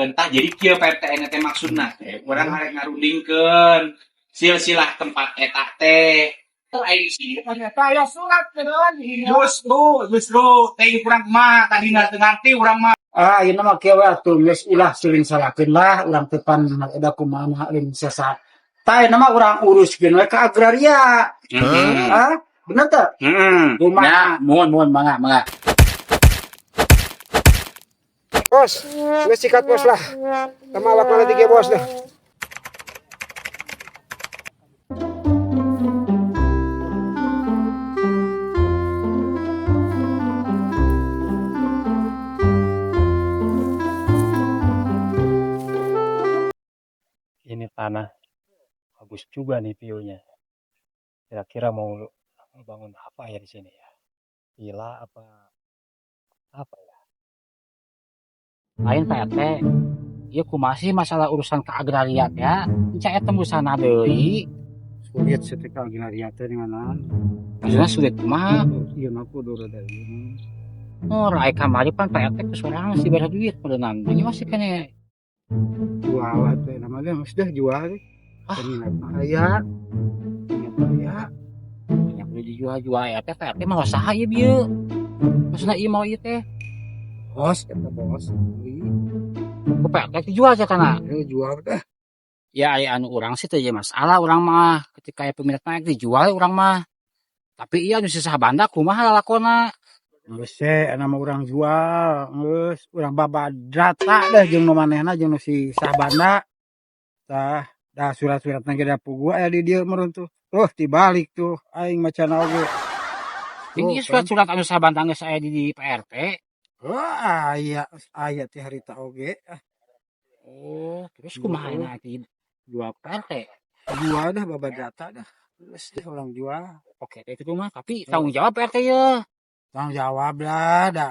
Keun tah, jadi kieu Pak RT teh, maksudna teh urang arek ngarundingkeun silsilah tempat eta teh. Aing sih Ternyata aya surat keun. Justru justru teh kurang mah tadi teu ngarti urang mah. Ah, ieu mah kieu we atuh, geus ulah siling salahkeun lah, urang teh pan da kumaha lain sesa. Tah, ayeuna mah urang uruskeun we ka agraria. Ah, bener teu? Heeh. Kumaha? Ya, mohon mohon, mangga mangga. Bos, geus sikat, bos, lah. Sama awak mana tiga, bos, dah. Ini tanah bagus juga nih view-nya. Kira-kira mau bangun apa ya di sini ya? Villa apa apa ya? Lain, Pak RT. Ieu kumaha sih masalah urusan keagrarian ya? Enca aya tembusan deui. Sulit sih teh ka agraria teh dengan Maksudnya sulit kumaha? Ieu mah kudu rada ieu. Oh, rai kamari pan Pak RT kesorangan sih bayar duit meureunan. Ini masih kene. Jual teh namanya geus dah jual deh. Ah. Peminat mah aya. Peminat mah aya. Banyak udah dijual-jual ya teh. Pak RT mah saha ieu bieu? Maksudna ieu mau ieu teh. Bos, eta bos. Beli. Ku Pak RT dijual sia tanah. Eh, jual dah. Ya, aya anu urang sih teu jadi masalah urang mah. Ketika aya peminat mah dijual urang mah. Tapi iya anu sisah banda kumaha lalakona? Geus we nama urang jual, geus urang babadrata deh jeung nu manehna jeung nu si Sahbanda. Tah, dah surat-suratna ge da puguh aya di dieu meureun tuh. Tuh dibalik tuh aing macana oge. Ini Tuh, kan. surat-surat anu Sahbanda geus aya di Pak RT. Oh, aya aya ti harita oge. Ah, Oh, terus kumaha Gitu. ayeuna jual ke Pak RT? Jual dah, babadrata dah. Geus deh urang jual. Oke, teh itu mah, tapi tanggung jawab Pak RT ye. Tanggung jawab lah da.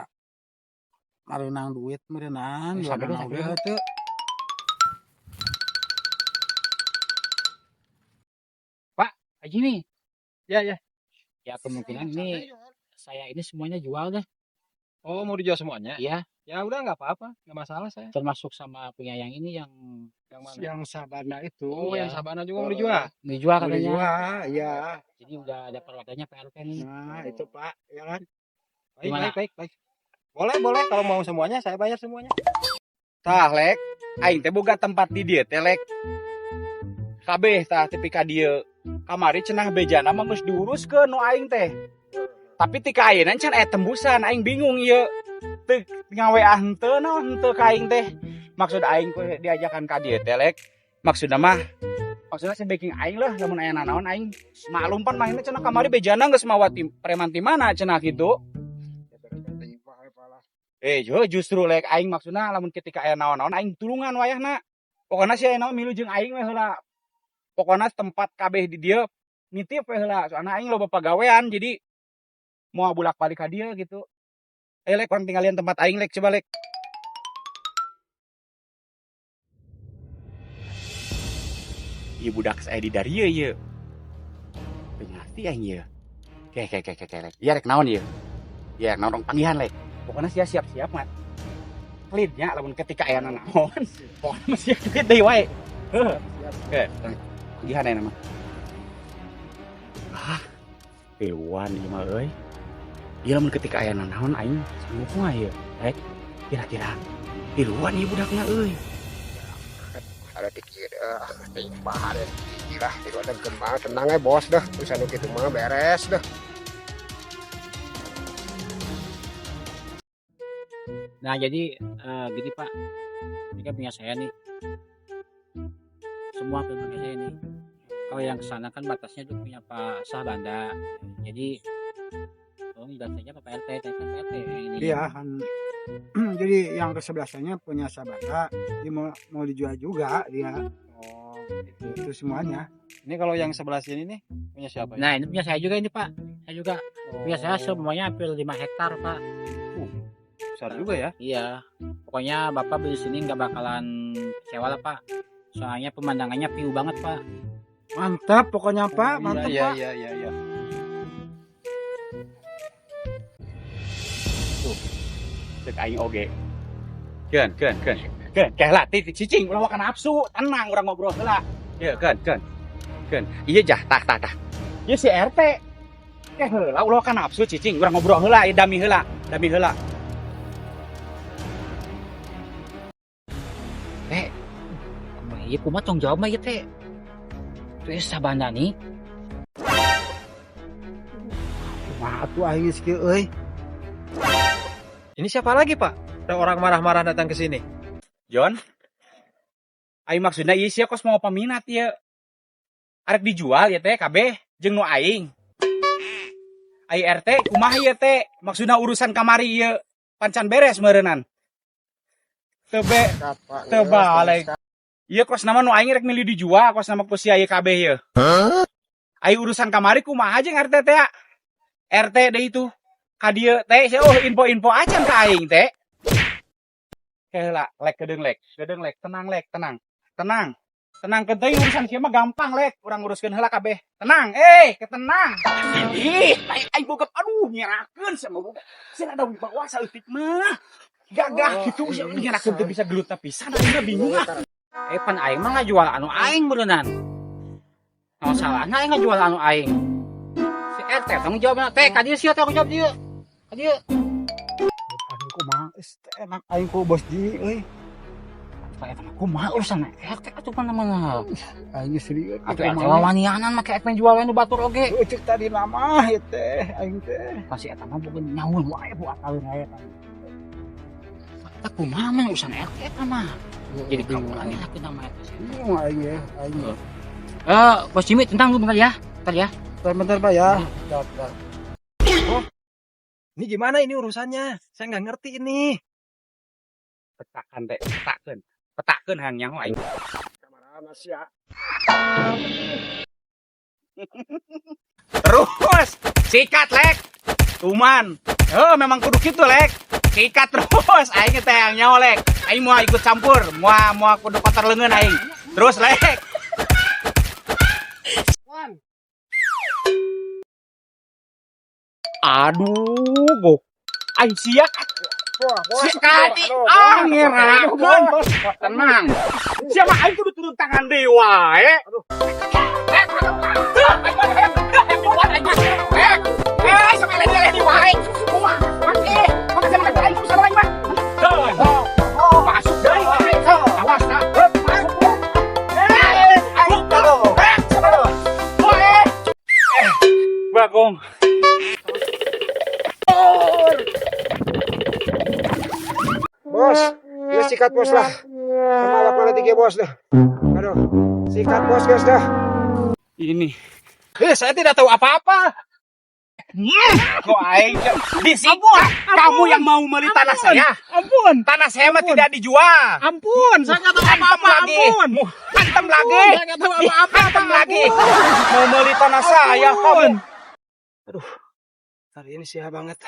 Mareunang duit meureunang, Eh, sabar jualan sabar. oge heuteut. Pak, Haji nih. Ya, ya. Ya, kemungkinan ini saya ini semuanya jual deh. Oh, mau dijual semuanya? Iya, Ya udah nggak apa-apa, nggak masalah saya. Termasuk sama punya yang ini yang Yang mana? Yang Sabana itu. Oh, yang Iya. Sabana juga mau dijual? Dijual Mau katanya. dijual, iya. Jadi udah ada perwakilannya Pak RT nih. Nah, itu Pak, ya kan? Baik, Gimana? baik, baik, baik. Boleh, boleh. Kalau mau semuanya, saya bayar semuanya. Tah, Lek, aing teh boga tempat di dieu teh, Lek. Kabeh tah tepi ka dieu. Kamari cenah bejana mah geus diuruskeun nu aing teh. Tapi ti ka ayeuna can aya tembusan, aing bingung ieu. Teu ngawe henteu naon henteu ka aing teh. Maksud aing ku diajakan ka dieu teh, Lek. Maksudna mah maksudna si backing aing lah lamun aya nanaon aing maklum pan manehna cenah kamari bejana geus mawa tim preman ti mana cenah kitu. Eh, justru, Lek, aing maksudna lamun ketika aya naon-naon aing tulungan wayahna. Pokokna si aya naon milu jeung aing we heula. Pokokna tempat kabeh di dieu nitip we heula. Soalna aing loba pagawean, jadi mau bolak-balik ka dieu gitu. Eh, Lek, urang tinggalian tempat aing, Lek, coba, Lek. Ieu budak saya di darieu ieu. Teu ngarti aing ieu. Ke ke ke ke ke, Lek. Ieu rek naon ieu? Ieu rek naon rong panggihan, Lek. Pokoknya sia siap-siap mat. Klidnya lamun ketika aya naon. Pokoknya mah sia klid deui wae. Heuh. Oke, panggihan aya mah. Ah, hewan ieu mah euy. Ieu lamun ketika aya naon aing sanggup mah ieu. Rek, kira-kira tiluan ieu budakna euy. Ada dikit, ah, timbah deh. Lah, itu ada kembang, tenang ya bos dah. Terus anu kitu mah beres dah. Nah, jadi gini Pak, ini kan punya saya nih. Semua punya saya nih. Kalau yang kesana kan batasnya itu punya Pak Sahbanda. Jadi tolong jelasnya Pak RT, tadi kan Pak RT yang ini. Iya kan. Jadi yang ke sebelahnya punya Sabana, dia mau mau dijual juga dia. Oh, Itu semuanya. ini kalau yang sebelah sini nih punya siapa ya? Nah, ini punya saya juga ini Pak. Saya juga. Punya saya semuanya hampir 5 hektar Pak. Besar juga ya. Iya. Pokoknya Bapak beli sini nggak bakalan kecewa lah Pak. Soalnya pemandangannya view banget Pak. Mantap pokoknya Pak, mantap Iya, Pak. iya. Cek aing oge. Keun, keun, keun. Keun, ke lah titik cicing ulah waka nafsu, tenang, urang ngobrol heula. Ieu keun, keun. Keun. Ieu jah, tah, tah, tah. Ieu si RT. Ke heula, ulah waka nafsu, cicing, urang ngobrol heula, ieu dami heula, dami heula. Teh, kumaha ieu, kumaha tong jawab mah ieu teh? Tuh sabana nih. Kumaha atuh aing geus kieu euy. Ini siapa lagi, Pak? Ada orang marah-marah datang ke sini. John. Aing maksudna ieu sia kos mau paminat ieu. Arek dijual ya teh kabeh jeung nu aing. Ai RT kumaha ieu teh? Maksudna urusan kamari ieu pancan beres meureunnan. Teu be teu balik. Ieu kos nama nu aing rek milih dijual kos nama ku sia ieu kabeh ieu. Ai urusan kamari kumaha jeung RT teh? RT deui itu. Ka dieu teh sia, oh, info-info acan ka aing teh. Heula, Lek, kedeung, Lek. Kedeung, Lek, tenang, Lek, tenang. Tenang. Tenang ke teuing, urusan kieu mah gampang, Lek. Urang nguruskeun heula kabeh. Tenang, eh, ketenang. Ih, aing aing boga, aduh, nyerakeun sia mah boga. Sia ada wibawa saeutik mah. Gagah gitu sia nyerakeun teu bisa gelut pisan, aing mah bingung ah. Eh, pan aing mah ngajual anu aing beureunan. Naon salahna aing ngajual anu aing? Si RT tanggung jawab teh ka dieu, sia tanggung jawab dieu. Ka dieu. Aing kumaha geus teu enak aing ku Bos Jimmy euy. Pak, eta mah kumaha urusan RT atuh mana mana. Aing geus serius. Atuh RT mah wanianan make ek jual we nu batur oge. Cek tadi nama ieu teh aing teh. Pasti eta mah boga nyaun wae bu akalin aya eta. Eta kumaha mah urusan RT eta mah. Jadi kamu lagi aku nama eta sih. Bingung aing ya, aing. Eh, Bos Jimmy, tenang dulu bentar ya. Bentar ya. Bentar, bentar, Pak, ya. Bentar, bentar. Ini gimana ini urusannya? Saya nggak ngerti ini. Petakan teh, petakeun. Petakeun hayang nyaho aing. Kamarana sia? Terus sikat, Lek. Tuman. Oh, memang kudu kitu, Lek. Sikat terus aing teh hayang nyaho, Lek. Aing mau ikut campur, mau mau kudu kotor leungeun aing. Terus, Lek. Wan. Aduh, go. Aing sia Wah, bos. sikat. Ah, ngerakeun. Tenang. Siapa aing kudu turun tangan deui wae. Eh, sampai lele wae. Kumaha? Eh, maka aing urusan aing mah. Masuk deui wae. Awas nah. Masuk. Eh, aing. Eh, siapa lu? Eh. Bagong. Bos, ini sikat bos lah. Sama awak mana tiga bos dah. Aduh, sikat bos guys dah. Ini. Eh, saya tidak tahu apa-apa. Kok aing disikat? Kamu yang mau beli tanah saya. Ampun. Tanah saya mah tidak dijual. Ampun, saya nggak tahu Hantem apa-apa. lagi. Ampun. Hantem lagi. Saya nggak tahu apa-apa. Hantem lagi. Mau beli tanah saya kamu. Aduh, hari ini siap banget.